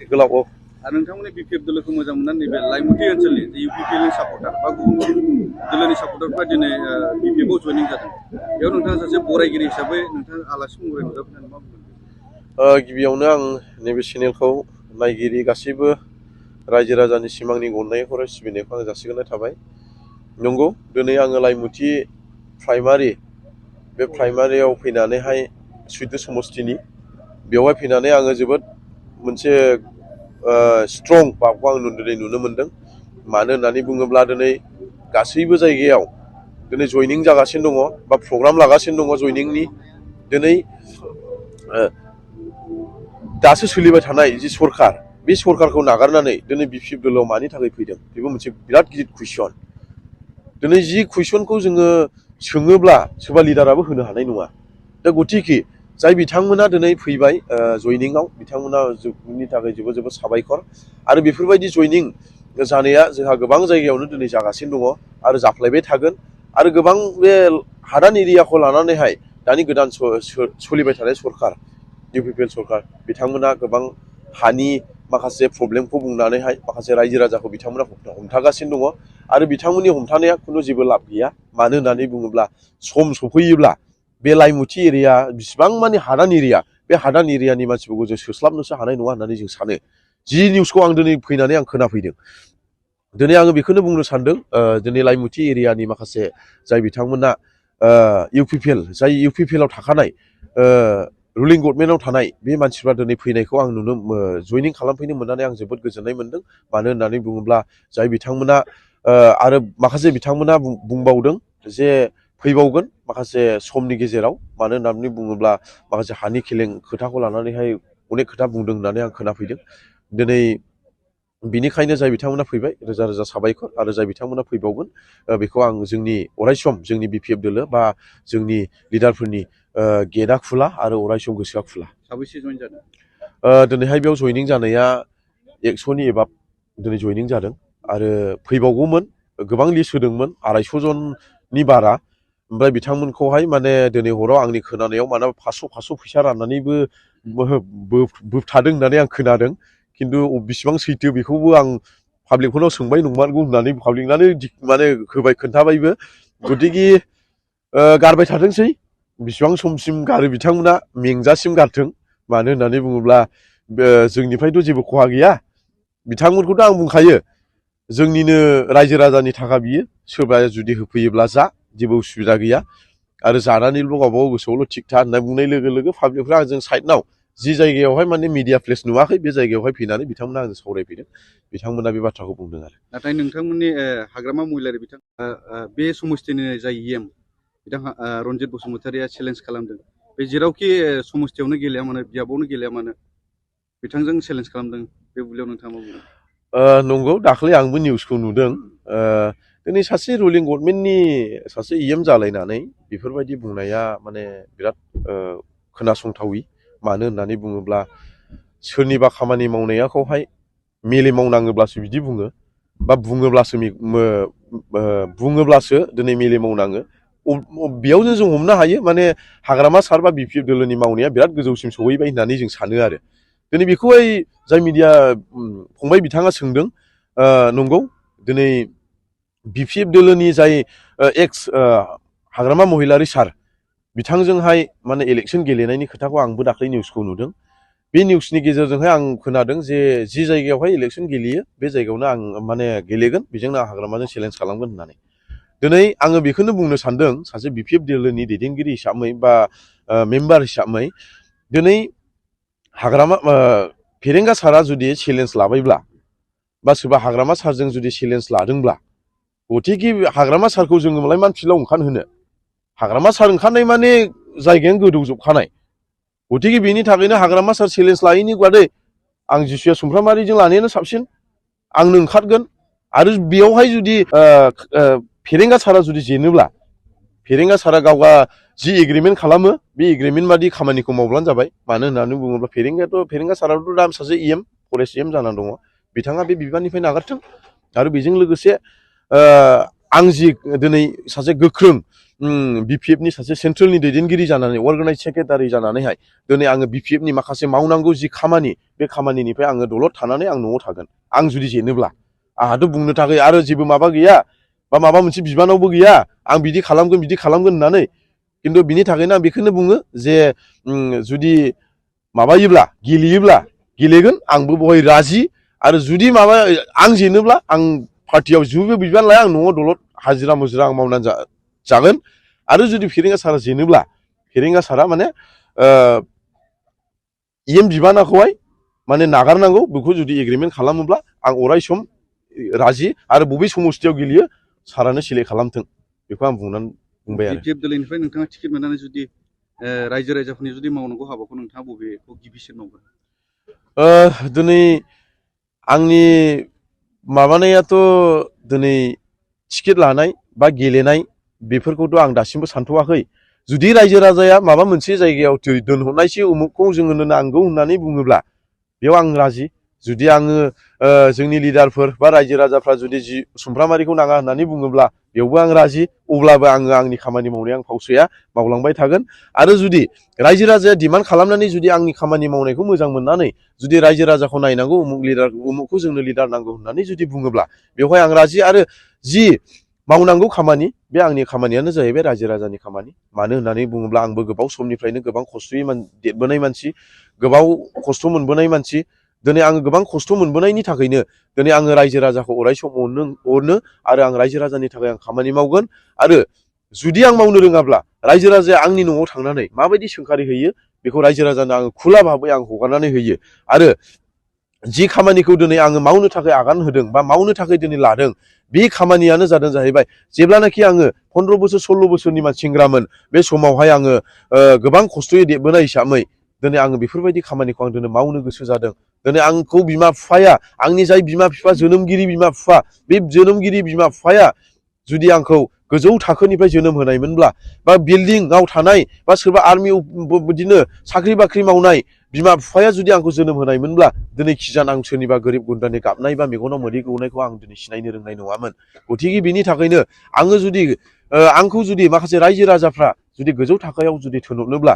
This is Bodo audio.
गोलाव नोंथांमोननि बिपिएफ दोलोखौ मोजां मोननानै नैबे लाइमुथि ओनसोलनि इउपिपिएलनि सापर्टार बा गुबुन दोलोनि सापर्टारफ्रा दिनै बिपिएफआव जयनिं जादों बेयाव नोंथाङा सासे बरायगिरि हिसाबै नोंथाङा आलासि महरै नुजाफैनानै मा बुंगोन? गिबियावनो आं नैबे चेनेलखौ नायगिरि गासैबो रायजो राजानि सिमांनि अननायखौ आरो सिबिनायखौ आं जासिगोरनाय थाबाय। नंगौ दिनै आङो लाइमुथि प्राइमारि बे प्राइमारियाव फैनानैहाय सुइद समस्थिनि बेवहाय फैनानै आङो जोबोद मोनसे स्ट्रं भाबखौ आं दिनै नुनो मोनदों। मानो होननानै बुङोब्ला दिनै गासैबो जायगायाव दिनै जयनिं जागासिनो दङ बा प्रग्राम लागासिनो दङ जयनिंनि। दिनै दासो सोलिबाय थानाय जि सरखार बे सरखारखौ नागारनानै दिनै बिपिएफ दोलोआव मानि थाखाय फैदों बेबो मोनसे बिराद गिदिर कुइसन। दिनै जि कुइसनखौ जोङो सोङोब्ला सोरबा लिडाराबो होनो हानाय नङा। दा गतिके जाय बिथांमोना दिनै फैबाय जयनिंआव बिथांमोननि थाखाय जोबोद जोबोद साबायखर। आरो बेफोरबायदि जयनिं जानाया जोंहा गोबां जायगायावनो दिनै जागासिनो दङ आरो जाफ्लायबाय थागोन। आरो गोबां बे हादान एरियाखौ लानानैहाय दानि गोदान सोलिबाय थानाय सरखार इउपिपिएल सरखार बिथांमोना गोबां हानि माखासे प्रब्लेमखौ बुंनानैहाय माखासे रायजो राजाखौ बिथांमोना हमथागासिनो दङ। आरो बिथांमोननि हमथानाया खुनु जेबो लाब गैया। मानो होननानै बुङोब्ला सम सफैयोब्ला बे लाइमुथि एरिया बिसिबां माने हादान एरिया बे हादान एरियानि मानसिफोरखौ जों सोस्लाबनोसो हानाय नङा होननानै जों सानो। जि निउसखौ आं दिनै फैनानै आं खोनाफैदों। दिनै आङो बेखौनो बुंनो सानदों दिनै लाइमुथि एरियानि माखासे जाय बिथांमोना जाय इउपिपिएलआव थाखानाय रुलिं गभर्नमेन्टआव थानाय बे मानसिफ्रा दिनै फैनायखौ आं जयनिं खालामफैनो मोननानै आं जोबोद गोजोननाय मोनदों। मानो होननानै बुङोब्ला जाय बिथांमोना आरो माखासे बिथांमोना बुंबावदों जे फैबावगोन माखासे समनि गेजेराव। मानो होननानै बुङोब्ला माखासे हानि खोथाखौ लानानैहाय अनेक खोथा बुंदों होननानै आं खोनाफैदों। दिनै बिनिखायनो जाय बिथांमोना फैबाय रोजा रोजा साबायखर। आरो जाय बिथांमोना फैबावगोन बेखौ आं जोंनि अरायसम जोंनि बिपिएफ दोलो बा जोंनि लिडारफोरनि गेटआ खुला आरो अरायसम गोसोआ खुला। साबैसे जयेन जादों? दिनैहाय बेयाव जयनिं जानाया 100नि एबाब दिनै जयनिं जादों। आरो फैबावगौमोन गोबां लिस्ट होदोंमोन 250 जननि बारा। ओमफ्राय बिथांमोनखौहाय माने दिनै हराव आंनि खोनानायाव मानोबा 500 फैसा राननानैबो बोबथादों होननानै आं खोनादों। खिन्थु बेसेबां सैथो बेखौबो आं पाब्लिकफोरनाव सोंबाय नंमारगौ होननानै पाब्लिकनानो माने खोन्थाबायबो। गतिके गारबाय थाथोंसै बेसेबां समसिम गारो बिथांमोना मेंजासिम गारथों। मानो होननानै बुङोब्ला जोंनिफ्रायथ' जेबो खहा गैया। बिथांमोनखौथ' आं बुंखायो जोंनिनो रायजो राजानि थाखा बियो सोरबा जुदि होफैयोब्ला जा जेबो उसुबिदा गैया। आरो जानानैल' गावबागाव गोसोआवल' थिग था होनना बुंनाय लोगो लोगो पाब्लिकफ्रा आंजों साइडनाव जि जायगायावहाय माने मिडिया प्लेस नुवाखै बे जायगायावहाय फैनानै बिथांमोना आंजों सावरायफैदों। बिथांमोना बे बाथ्राखौ बुंदों आरो। नाथाय नोंथांमोननि हाग्रामा महिलारि बिथां बे समस्थिनि जाय इएम बिथां रन्जित बसुमतारिया चेलेन्ज खालामदों। बे जेरावखि समस्थियावनो गेलेया मानो बियाबावनो गेलेया मानो बिथांजों चेलेन्ज खालामदों। बे बुब्लियाव नोंथाङा मा बुंदों? नंगौ दाख्लै आंबो निउसखौ नुदों। दिनै सासे रुलिं गभर्नमेन्टनि सासे इएम जालायनानै बेफोरबायदि बुंनाया माने बिराद खोनासंथावि। मानो होननानै बुङोब्ला सोरनिबा खामानि मावनायखौहाय मेले मावनाङोब्लासो बिदि बुङो बा बुङोब्लासो दिनै मेले मावनाङो। बेयावनो जों हमनो हायो माने हाग्रामा सार बा बिपिएफ दोलोनि मावनाया बिराद गोजौसिम सहैबाय होननानै जों सानो आरो। दिनै बेखौहाय जाय मिडिया फंबाय बिथाङा सोंदों नंगौ दिनै बिपिएफ दोलोनि जाय एक्स हाग्रामा महिलारि सार बिथांजोंहाय माने इलेक्सन गेलेनायनि खोथाखौ आंबो दाख्लै निउसखौ नुदों। बे निउसनि गेजेरजोंहाय आं खोनादों जे जि जायगायावहाय इलेक्सन गेलेयो बे जायगायावनो आं माने गेलेगोन बेजोंनो आं हाग्रामाजों चेलेन्ज खालामगोन होननानै। दिनै आङो बेखौनो बुंनो सानदों सासे बिपिएफ दोलोनि दैदेनगिरि हिसाबै बा मेम्बार हिसाबै दिनै हाग्रामा फेरेंगा सारा जुदि चेलेन्ज लाबायब्ला बा सोरबा हाग्रामा सारजों जुदि चेलेन्ज लादोंब्ला गतिके हाग्रामा सारखौ जोङो मालाय मान फिल्डआव ओंखारहोनो हाग्रामा सार ओंखारनाय माने जायगायानो गोदौजोबखानाय। गतिके बेनि थाखायनो हाग्रामा सार चेलेन्ज लायैनि बादै आं जिसुया सुमफ्रामारिजों लानायानो साबसिन। आंनो ओंखारगोन। आरो बेयावहाय जुदि फेरेंगा सारा जुदि जेनोब्ला फेरेंगा सारा गावगा जि एग्रिमेन्ट खालामो बे एग्रिमेन्ट बादि खामानिखौ मावब्लानो जाबाय। मानो होननानै बुङोब्ला फेरेंगा साराथ' दा सासे इएम फरेस्ट इएम जानानै दङ। बिथाङा बे बिबाननिफ्राय नागारथों। आरो बेजों लोगोसे आं जि दिनै सासे गोख्रों BPF नि सासे सेन्ट्रेलनि दैदेनगिरि जानानै अर्गानाइज सेक्रेटारि जानानैहाय दिनै आङो BPF नि माखासे मावनांगौ जि खामानि बे खामानिनिफ्राय आङो दलद थानानै आं न'आव थागोन आं जुदि जेनोब्ला आंहाथ' बुंनो थाखाय आरो जेबो माबा गैया बा माबा मोनसे बिबानावबो गैया आं बिदि खालामगोन होननानै खिन्थु बिनि थाखायनो आं बेखौनो बुङो जे जुदि माबायोब्ला गेलेगोन आंबो बहाय राजि आरो जुदि माबा आं जेनोब्ला आं पार्टियाव जेबो बिबान लाया आं न'आव दलद हाजिरा मुजिरा आं मावनानै जागोन आरो जुदि फेरेंगा सारा जेनोब्ला फेरेंगा सारा माने बिबानाखौहाय माने नागारनांगौ बेखौ जुदि एग्रिमेन्ट खालामोब्ला आं अराय सम राजि आरो बबे समस्थियाव गेलेयो सारानो सिलेक्ट खालामथों बेखौ आं बुंबाय आरो BPF दोलोनिफ्राय नोंथाङा टिकेट मोननानै जुदि रायजो राजाफोरनि जुदि मावनांगौ हाबाखौ नोंथाङा बबेखौ गिबिसिन मावगोन दिनै आंनि माबानायाथ' दिनै टिकेट लानाय बा गेलेनाय बेफोरखौथ' आं दासिमबो सानथ'वाखै जुदि रायजो राजाया माबा मोनसे जायगायाव दोनहरनायसै उमुखखौ जोंनो नांगौ होननानै बुङोब्ला बेयाव आं राजि जुदि आङो जोंनि लिडारफोर बा रायजो राजाफ्रा जुदि सुमफ्रामारिखौ नाङा होननानै बुङोब्ला बेयावबो आं राजि अब्लाबो आङो आंनि खामानि मावनाया आं फावसोया मावलांबाय थागोन आरो जुदि रायजो राजाया डिमान्ड खालामनानै जुदि आंनि खामानि मावनायखौ मोजां मोननानै जुदि रायजो राजाखौ नायनांगौ उमुखखौ जोंनो लिडार नांगौ होननानै जुदि बुङोब्ला बेवहाय आं राजि आरो जि मावनांगौ खामानि बे आंनि खामानियानो जाहैबाय रायजो राजानि खामानि मानो होननानै बुङोब्ला आंबो गोबाव समनिफ्रायनो गोबां खस्थ'यै देरबोनाय मानसि गोबाव खस्थ' मोनबोनाय मानसि दिनै आङो गोबां खस्थ' मोनबोनायनि थाखायनो दिनै आङो रायजो राजाखौ अराय सम अनो आरो आं रायजो राजानि थाखाय आं खामानि मावगोन आरो जुदि आं मावनो रोङाब्ला रायजो राजाया आंनि न'आव थांनानै माबायदि सोंखारि होयो बेखौ रायजो राजानो आङो खुला भाबै आं हगारनानै होयो आरो जि खामानिखौ दिनै आङो मावनो थाखाय आगान होदों बा मावनो थाखाय दिनै लादों बे खामानियानो जादों जाहैबाय जेब्लानाखि आङो 15 बोसोर 16 बोसोरनि सेंग्रामोन बे समावहाय आङो गोबां खस्थ'यै देरबोनाय हिसाबै दिनै आङो बेफोरबायदि खामानिखौ आं दिनै मावनो गोसो जादों दिनै आंखौ बिमा बिफाया आंनि जाय बिमा बिफा जोनोमगिरि बिमा बिफा बे जोनोमगिरि बिमा बिफाया जुदि आंखौ गोजौ थाखोनिफ्राय जोनोम होनायमोनब्ला बा बिल्डिंआव थानाय बा सोरबा आर्मियाव बिदिनो साख्रि बाख्रि मावनाय बिमा बिफाया जुदि आंखौ जोनोम होनायमोनब्ला दिनै खिजान आं सोरनिबा गोरिब गुन्द्रानि गाबनाय बा मेगनाव मोदै गौनायखौ आं दिनै सिनायनो रोंनाय नङामोन गथिखे बिनि थाखायनो आङो जुदि आंखौ जुदि माखासे रायजो राजाफ्रा जुदि गोजौ थाखोआव जुदि थिनहरनोब्ला